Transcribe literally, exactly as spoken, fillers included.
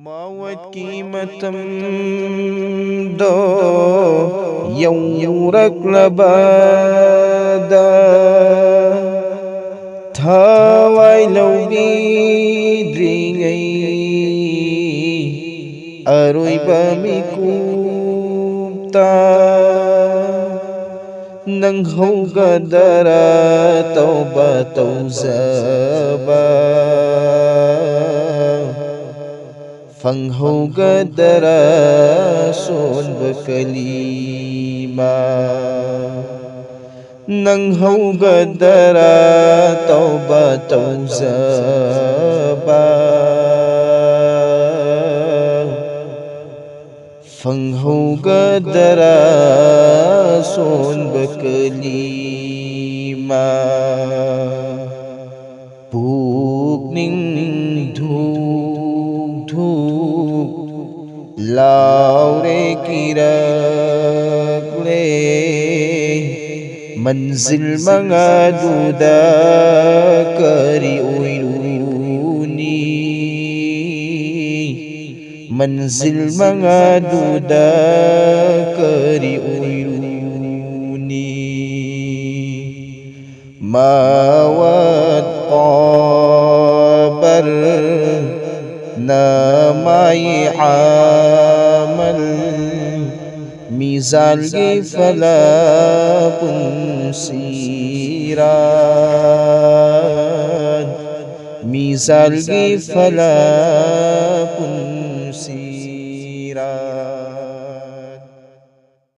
ꯃꯥꯋꯠꯀꯤ ꯃꯇꯝꯗꯣ ꯌꯧꯔꯛꯂꯕꯗ ꯊꯋꯥꯏ ꯂꯧꯕꯤꯗ꯭ꯔꯤꯉꯩ ꯑꯔꯣꯏꯕ ꯃꯤꯀꯨꯞꯇ ꯅꯪꯍꯧꯒꯗꯔꯥ ꯇꯧꯕ ꯇꯧꯖꯕ ꯐꯪꯍꯧꯒꯗꯔꯥ ꯁꯣꯟꯕ ꯀꯂꯤꯃ ꯅꯪꯍꯧꯒꯗꯔꯥ ꯇꯧꯕ ꯇꯧꯖꯕ ꯐꯪꯍꯧꯒꯗꯔꯥ ꯁꯣꯟꯕ ꯀꯂꯤꯃ ꯄꯨꯛꯅꯤꯡ ꯙꯨꯛ ꯙꯨꯛ ꯂꯥꯎꯔꯦ ꯀꯤꯔꯛꯂꯦ ꯃꯟꯖꯤꯜ ꯃꯉꯥꯗꯨꯗ ꯀꯔꯤ ꯑꯣꯏꯔꯨꯅꯤ ꯃꯟꯖꯤꯜ ꯃꯉꯥꯗꯨꯗ ꯀꯔꯤ ꯑꯣꯏꯔꯨꯅꯤ ꯃꯥꯋꯠ ꯀꯕꯔ ꯅꯃꯥꯏ ꯑꯃꯜ ꯃꯤꯖꯥꯜꯒꯤ ꯐꯂꯛ ꯄꯨꯟꯁꯤꯔꯥꯟ ꯃꯤꯖꯥꯜꯒꯤ ꯐꯂꯛ